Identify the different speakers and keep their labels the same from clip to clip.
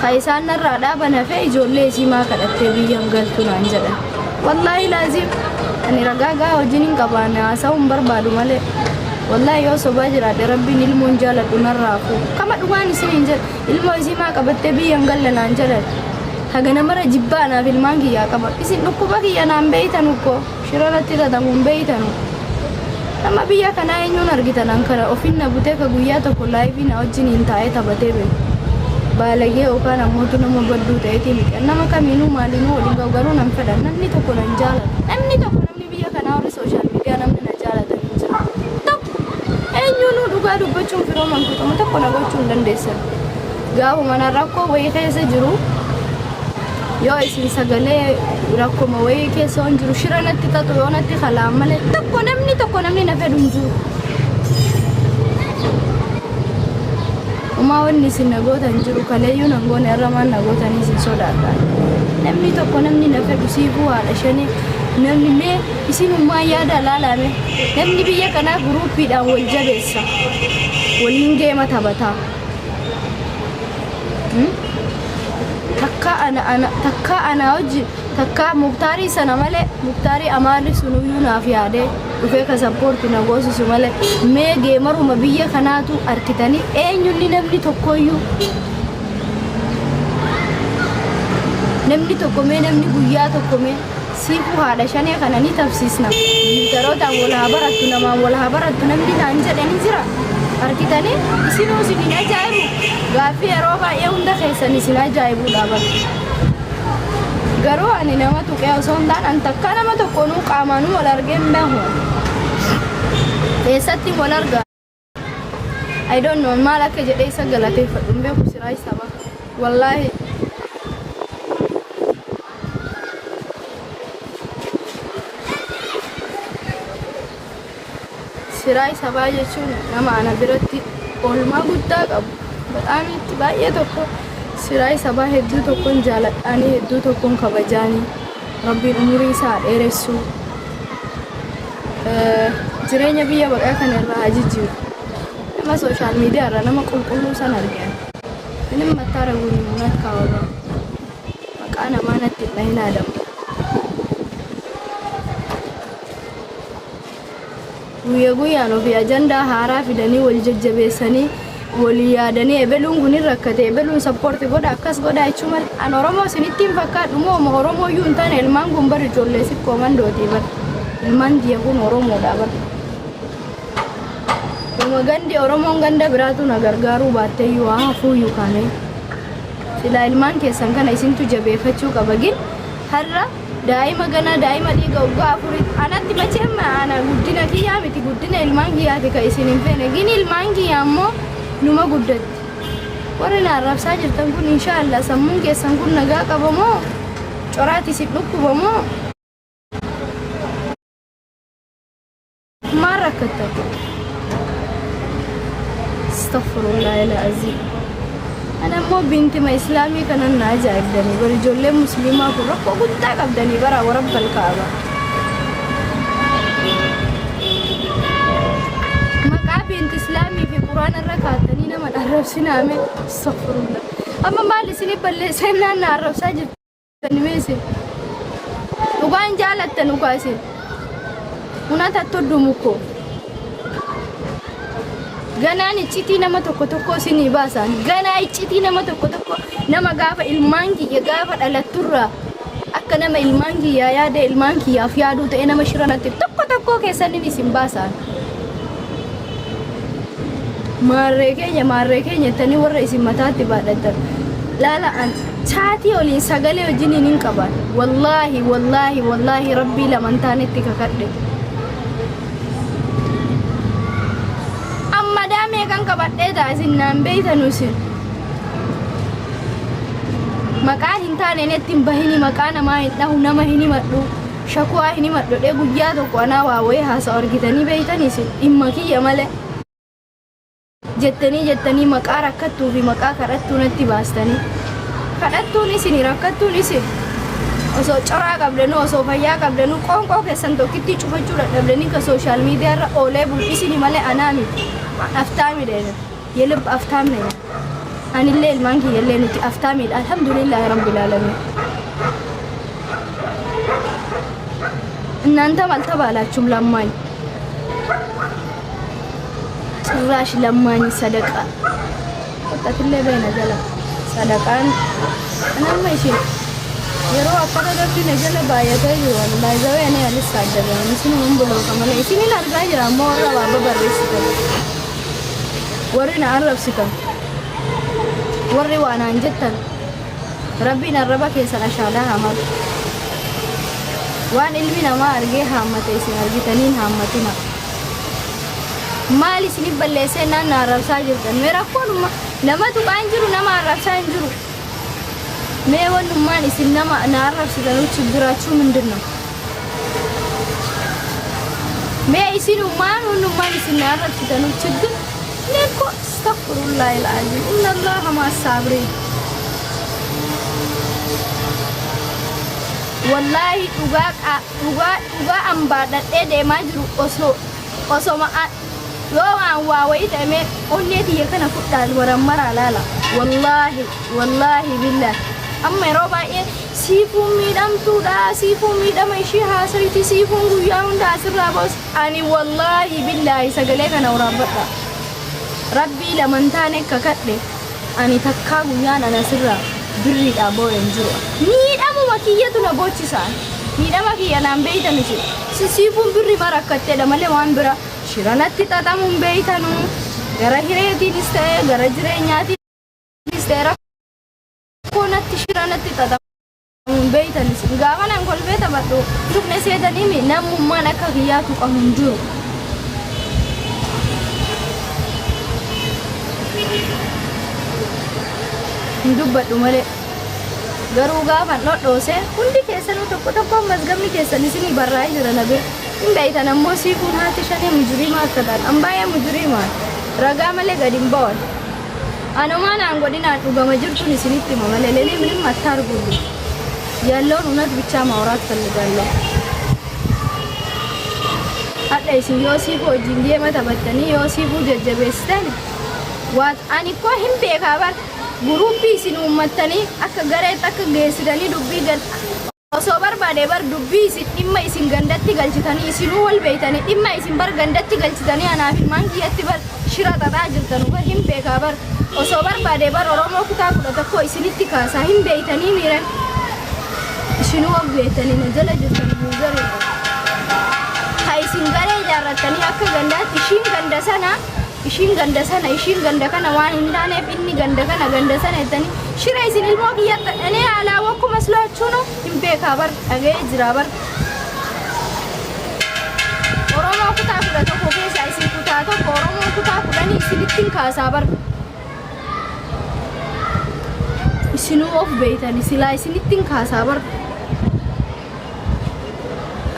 Speaker 1: Ka isaan narraa dhaaban hafee ijoollee isii maa kadhattee biyya hin galtu naan jedhan. Wallaahi laaziim ani ragaa gahaa wajjin hin qabaanne haasa'uu hin barbaadu malee. Wallaahi yoo sobaa jiraadhe rabbiin ilmoon jaaladhu narraa fuudhu. Kama dhugaan isin hin jedhu ilmoo isii maa qabattee biyya hin galle naan jedhan. Haga namara jibbaa anaaf ilmaan kiyyaa qaba. Isin dhukkuba kiyya naan beeytanu koo shira natti tatamu hin beeytanu. Nama biyya kanaa eenyuun argitan an kana ofin na butee ka guyyaa tokko laayivii na wajjiniin taa'ee taphatee beeku. Baalagee yookaan ammootu nama badduu ta'eetii miti. An nama kamiinuu maaliinuu waliin ga'u garuu nan fedha. Namni tokko nan jaalatu. Namni tokko namni biyya kanaa warri sooshaal miidiyaa namni na jaalatan hin jiru. Tokko eenyuunuu dhugaa dubbachuun firooman kutuma tokko na gochuu hin dandeessan. Gaafuma na rakkoo wayii keessa jiru yoo isin sagalee rakkoma wayii keessa waan jiru shira natti xaxu yoo natti kalaan malee tokko namni tokko namni na fedhu hin jiru. Umaa wanni isin na gootan jiru kaleeyyuu nan goone irra maal na gootanii isin sodaadha. Namni tokko namni na fedhu siifuu haadha shanii namni mee isin ummaa yaada laalame namni biyya kanaa guruuppiidhaan wal jabeessa waliin geema taphataa. Takkaa ana ana takkaa anaa wajji takkaa muktaarii sana malee muktaarii amaarri sunuyyuu naaf yaadee dhufee ka sappoorti na goosisu malee mee geemaruma biyya kanaatu arkitanii eenyunni namni tokkoyyuu namni tokko mee namni guyyaa tokko mee siifuu haadha shanee kana ni tabsiisna giiftarootaan wal haa barattu namaan wal haa barattu namni naan jedhe ni jira argitanii isinuu isin hin ajaa'ibu gaaffii yeroo baay'ee hunda keessan isin ajaa'ibuudha bar garuu ani nama tuqee osoo hin taane an takka nama tokkonuu qaamaanuu wal argee hin beeku eessatti wal arga I don't know maal akka jedhee isa galateeffadhu hin beeku siraa isa ba wallaahi Siraay sabaa jechuun nama ana biratti oolmaa guddaa qabu. Bexaam itti baay'ee tokko siraay sabaa hedduu tokkon jaaladhaanii hedduu tokkon kabajaanii rabbiin umurii isaa haa dheeressuu. Jireenya biyya baqaa kana irraa haa jijjiiru. Nama sooshaal miidiyaa irraa nama qulqulluu san arge. Minim mattaaraguun munat kaawwarraa. Maqaa namaa natti hin dhahinaa damma. Guyya guyyaan ofii ajandaa haaraa fidanii wal jajjabeessanii walii yaadanii ebeluun kun hin rakkate ebeluun sappoorti godha akkas godha jechuu malee an Oromoo isinitti hin fakkaadhu moo oma Oromoo iyyuu hin taane ilmaan kun bar ijoollee sikkoo mandootii bar ilmaan tiyya kun Oromoodha bar. Uma gandi Oromoon ganda biraatu na gargaaruu baatteeyyuu haa hafuuyyuu kaanee. Silaa ilmaan keessan kana isintu jabeeffachuu qaba gin har'a daa'ima ganaa daa'ima dhiiga waggaa afurii anatti macheem ana guddina kiyyaa miti guddina ilmaan kiyyaati ka isin hin feene gin ilmaan kiyyaa immoo numa guddatti. Warri na arrabsaa jirtan kun inshaallah sammuun keessan kun nagaa qaba moo coraati isin dhukkuba moo Maal rakkattan? Astaghfirullah al-aziim. Ana immoo bintima islaamii kanan na ajaa'ibdanii bar ijoolleen musliimaa kun rakkoo guddaa qabdanii bara warabbal kaaba. Maqaa binti islaamii fi quraana irra kaatanii nama arrabsinaame astaghfirullah. Amma maal isinii balleessee naan na arrabsaa jirtu? Isin dhugaan jaalattan ukaa isin hunata toddumu koo ganaan iccitii nama tokko tokko isinii baasan ganaa iccitii nama tokko tokko nama gaafa ilmaan kiyya gaafa dhalatturraa akka nama ilmaan kiyyaa yaada ilmaan kiyyaaf yaaduu ta'e nama shiranatti tokko tokko keessaniin isin baasaan. Maarree keenya maarree keenya jettanii warra isin mataatti baadhattan laala an chaatii waliin sagalee wajjiniin hin qaban wallaahi wallaahi wallaahi rabbii laman taanetti kakadhe amma daa meeqan qabadhee ta'a isin naan beeytanu isin maqaa hin taane netti hin bahini maqaa namaa hin dhahu nama hin himadhu shakuwaa hin himadhu dhee guyyaa tokko anaa waa wayii haasa'u argitanii beeytanii isin dhimma kiyya malee jettanii jettanii maqaa rakkattuu fi maqaa kadhattuu natti baastanii kadhattuun isin rakkattuun isin osoo coraa qabdanuu osoo fayyaa qabdanuu qoonqoo keessan tokkittii cufachuu dadhabdanii ka sooshaal miidiyaa irra oolee bulu isini malee anaa miti aftaami dheena yelib aftaam nanya. Anillee ilmaan kiyyallee nuti aftaamiidha. Alhamdulillaahi rabbil aalamiin. እናንተም አልተባላችሁም ለማኝ ጭራሽ ለማኝ ሰደቃ ወጣትlee beena jala sadaqaan nama ishee yeroo akkana rabbi na jala baay'atee jiru wallahi zawee ani anis saaddaban isinuman bulooka malee isinin argaa jira ammoo warra waa barreessitan warri na arrabsitan warri waa naan jettan rabbiin arraba keessan ashaadaa haa maru. Waan ilmi namaa argee haammate isin argitaniin haammatina. Maal isinif balleessee naan na arrabsaa jirtan? Mee rakkoonuma nama tuqaa hin jiru, nama arrabsaa hin jiru. Mee wannummaan isin nama na arrabsitanuu ችግራችሁ ምንድን ነው? Mee isinummaan wannummaan isin na arrabsitanuu ችግር እኔ እኮ አስተግፊሩላህ አልዓዚም ኢነላህ መዓ ሳቢሪን። Wallaahi dhugaa dhugaa dhugaa an baadhadhee deemaa jiru osoo osoma yoo waan waa wayii ta'e mee onnee tiyya kana fudhaan marammaraa laala. Wallaahi wallaahi billaahi amma yeroo baay'ee siifuun miidhamtuudha, siifuun miidhama ishii haasayti, siifuun guyyaa hunda asirraa boos. Ani wallaahi billaahi sagalee kana waraabbadha. Rabbii laman taane kakadhe, ani takkaa guyyaan ana asirraa birriidhaa boo'e hin jiru. Miidhamuma kiyyatu na boochisa. Miidhama kiyya naan beeytan isin. Siifuun birri mara akkatteedha malee waan bira shira natti xaxamuun beeytanu. Gara hireetiinis ta'e gara jireenyaatiinis ta'e rakkoo natti shira natti xaxamuun beeytan isin. Gaafa nan kolfee taphadhu tuqne seetaniimi namummaan akka kiyyaa tuqamu hin jiru. Hin dubbadhu malee. Garuu gaafan dhodhoose hundi keessanuu tokko tokkoon mazgabni keessan isinii barraa'ee jira na bira. Hin beeytan ammoo siifuun haati shanee mujriimaa akka ta'an. An baay'ee mujriimaa. Ragaa malee gadi hin ba'an. Anumaa naan godhinaan dhugama jirtuun isinitti hima malee ለእኔ ምንም አታርጉልኝ። ያለውን እውነት ብቻ ማውራት ፈልጋለሁ። Hadha isin yoo siifuu wajjin geema taphattanii yoo siifuu jajjabeessitan waat ani koo hin beekaa bar guruppii isin uummattanii akka gareetti akka geessitanii dubbii gan osoo barbaade bar dubbii isin dhimma isin gandatti galchitanii isinuu wal beeytanii dhimma isin bar gandatti galchitanii anaaf ilmaan kiyyatti bar shira xaxaa jirtanu bar hin beekaa bar osoo barbaade bar Oromoo kutaa 11 isinitti kaasaa hin beeytanii miiran isinuu of beektanii na jala jirtan yuuzariidha. Ha isin garee ijaarrattanii akka gandaatti ishiin ganda sana ishiin ganda sana ishiin ganda kana waan hin taaneef inni ganda kana ganda sana jettanii shira isin ilmoo kiyyatti እኔ ያላወቅኩ መስሏችሁ ነው? Hin beekaa bar, dhaga'ee jira bar. Oromoo kutaa 11 keessaa isin kutaa tokko Oromoo kutaa 10 isinittiin kaasaa bar. Isinuu of beeytani silaa isinittiin kaasaa bar.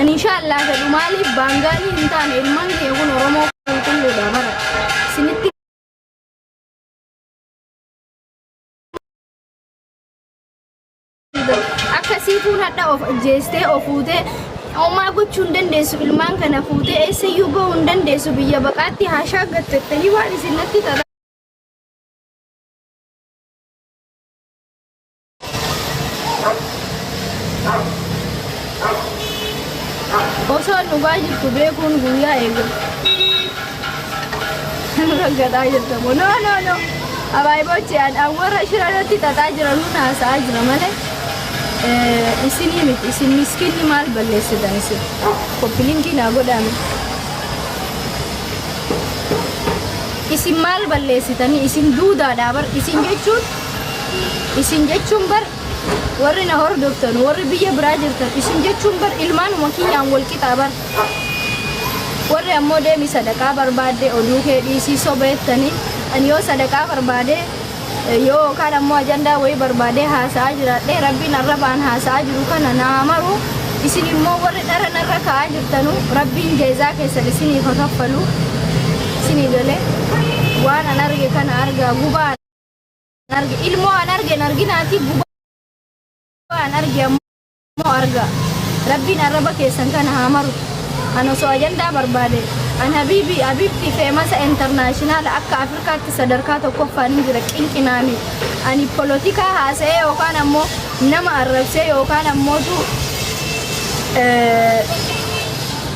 Speaker 1: Ani inshaallah fedhu maaliif baangaalii hin taane ilmaan kiyya kun Oromoo qulqulluudha bara. Isinitti akka siifuun hadha of ajjeestee of fuutee homaa gochuu hin dandeessu, ilmaan kana fuutee eessayyuu gahuu hin dandeessu, biyya baqaatti haa shaaggattu jettanii waan isin natti xaxaa osoo dhugaa jirtu beekuun guyyaa eegu raggataa jirta moo? No, no, no, abaayibochi an warra shirarratti xaxaa jiranuu haasa'aa jira malee isinii miti. Isin miskinni maal balleessitan? Isin copy link naa godhame. Isin maal balleessitanii? Isin duudaadhaa bar. Isin jechuun bar warri na hordoftan, warri biyya biraa jirtan, isin jechuun bar ilmaanuma kiyyaan wal qixaa bar. Warri ammoo deemi sadaqaa barbaadde oduu kee dhiisii sobeettanii, ani yoo sadaqaa barbaade yoo yookaan ammoo ajandaa wayii barbaadee haasa'aa jiraadhe rabbiin arrabaan haasa'aa jiru kana naa maru. Isin immoo warri dhara narra ka'aa jirtanu rabbiin jeezaa keessan isiniif haa kaffalu. Isinii galee waan an arge kana argaa, gubaa an arge, ilmoo an arge hin arginaati, gubaa an arge ammoo argaa. Rabbiin arraba keessan kana haa maru. An osoo ajandaa barbaade An habiibi habiibti famous international akka Afrikaatti sadarkaa tokkoffaan hin jira qinqinaami. Ani polotikaa haasa'ee yookaan ammoo nama arrabsee yookaan ammootu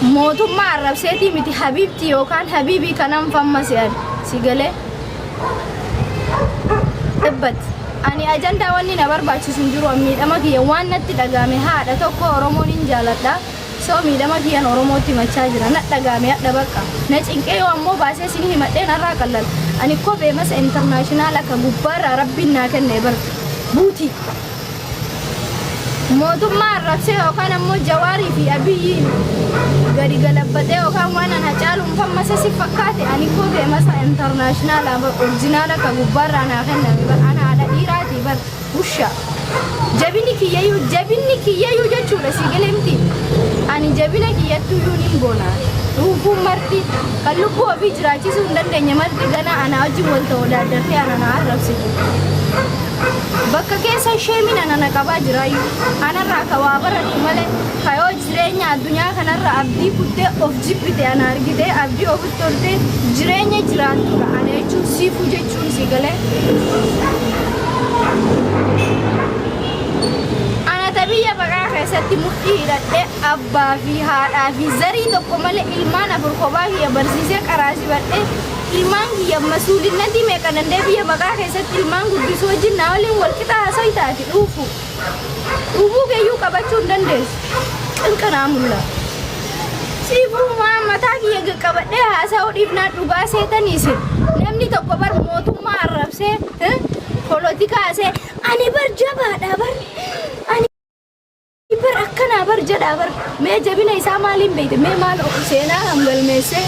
Speaker 1: mootummaa arrabseetii miti habiibti yookaan habiibii kanan fammase ani si galee. Dhibbat. Ani ajandaa wanni na barbaachisu hin jiru miidhama kiyya waan natti dhagaame haadha tokko Oromoon hin jaaladha. So miidhama kiyyan Oromootti himachaa jira. Na dhagaame hadha bakka. Na cinqee yoo ammoo baasee isin himadhee narraa qallal. Ani koo famous international akka gubbaarraa rabbiin naa kenne bar. Buutii. Mootummaa arrabsee yookaan ammoo Jawaarii fi Abiyyiin gadi galabbatee yookaan waan an Hacaaluun fammase si fakkaate ani koo famous international original akka gubbaarraa naa kenname bar. Ana haadha dhiiraatii bar. Usha. Jabinni kiyyayyuu jabinni kiyyayyuu jechuudha si galee miti. Ani jabina kiyyattuyyuu nin boona. Dhuufuun marti kan lubbuu ofii jiraachisuu hin dandeenye marti gana ana wajjin wal ta'uu daaddartee ana na arrabsitu. Bakka keessa sheemiin ana na qabaa jiraayyuu. Anarraa ka waa barattu malee ka yoo jireenya addunyaa kanarra abdii kuttee of jibbite ana argite abdii ofitti hortee jireenya jiraattudha. Ana jechuun siifuu jechuun si galee. Ana ta biyya baqaa keessatti mudhii hidhadhee abbaa fi haadhaa fi zarii tokko malee ilmaan afur kophaa kiyya barsiisee qaraasifadhee ilmaan kiyya masuulinnatii meeqa danda'ee biyya baqaa keessatti ilmaan guddisuu wajjin naa waliin wal qixa haasa'ii taati dhuufu. Dhuufuu keeyyuu qabachuu hin dandeessu. Qinqinaa mulla. Siifuu maa mataa kiyya qabadhee haasa'uu dhiifnaa dhugaa seetanii isin. Namni tokko bar mootummaa arrabsee polotikaa haasa'ee ani bar jabaadha bar ani bar akkanaa bar jedhaa bar mee jabina isaa maaliin beekte mee maal seenaa kam galmeessee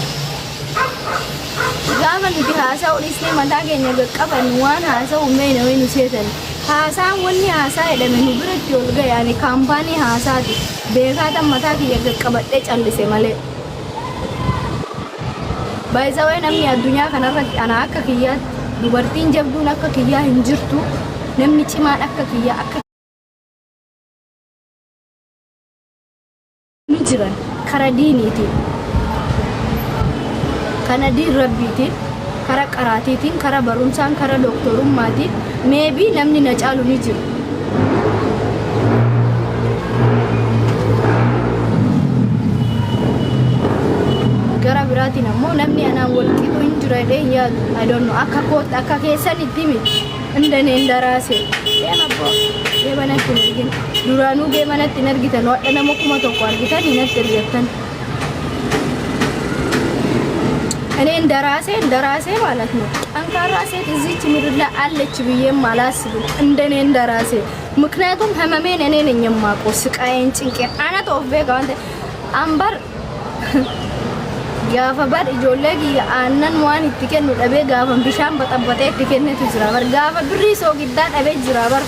Speaker 1: gaafa nuti haasa'uu dhiisnee mataa keenya qaqqabannu waan haasa'u mee nama nu seetan. Haasaan wanni haasaa jedhame nu biratti ol ga'e ani kaampaanii haasaati beekaa tan mataa kiyya qaqqabadhee callise malee. By the way namni addunyaa kanarratti ana akka kiyyaatti dubartiin jabduun akka kiyyaa hin jirtu namni cimaan akka kiyyaa akka ni jiran kara diiniitiin kana diin rabbiitiin kara qaraatiitiin kara barumsaan kara dooktorummaatiin maybe namni na caalu ni jiru. Gara biraatiin ammoo namni anaan wal qixu hin jira jedhee hin yaadu. I don't know akka kootti akka keessanitti miti. Indaneen daraase. Deema abboo. Geeba natti hin ergin. Duraanuu geeba natti hin argitan. Wadha nama 1000 argitan natti ergattan. እኔ እንደራሴ እንደራሴ ማለት ነው ጠንካራ ሴት እዚች ምድር ላይ አለች ብዬም አላስብም። እንደኔ እንደራሴ ምክንያቱም ህመሜን እኔ ነኝ የማውቀው፣ ስቃዬን፣ ጭንቄን anatu of beeka waan ta'eef ambar gaafa bar ijoollee kiyya aannan waan itti kennu dhabee gaafa bishaan baxabbaxee itti kennetu jira bar gaafa birrii soogiddaa dhabee jira bar.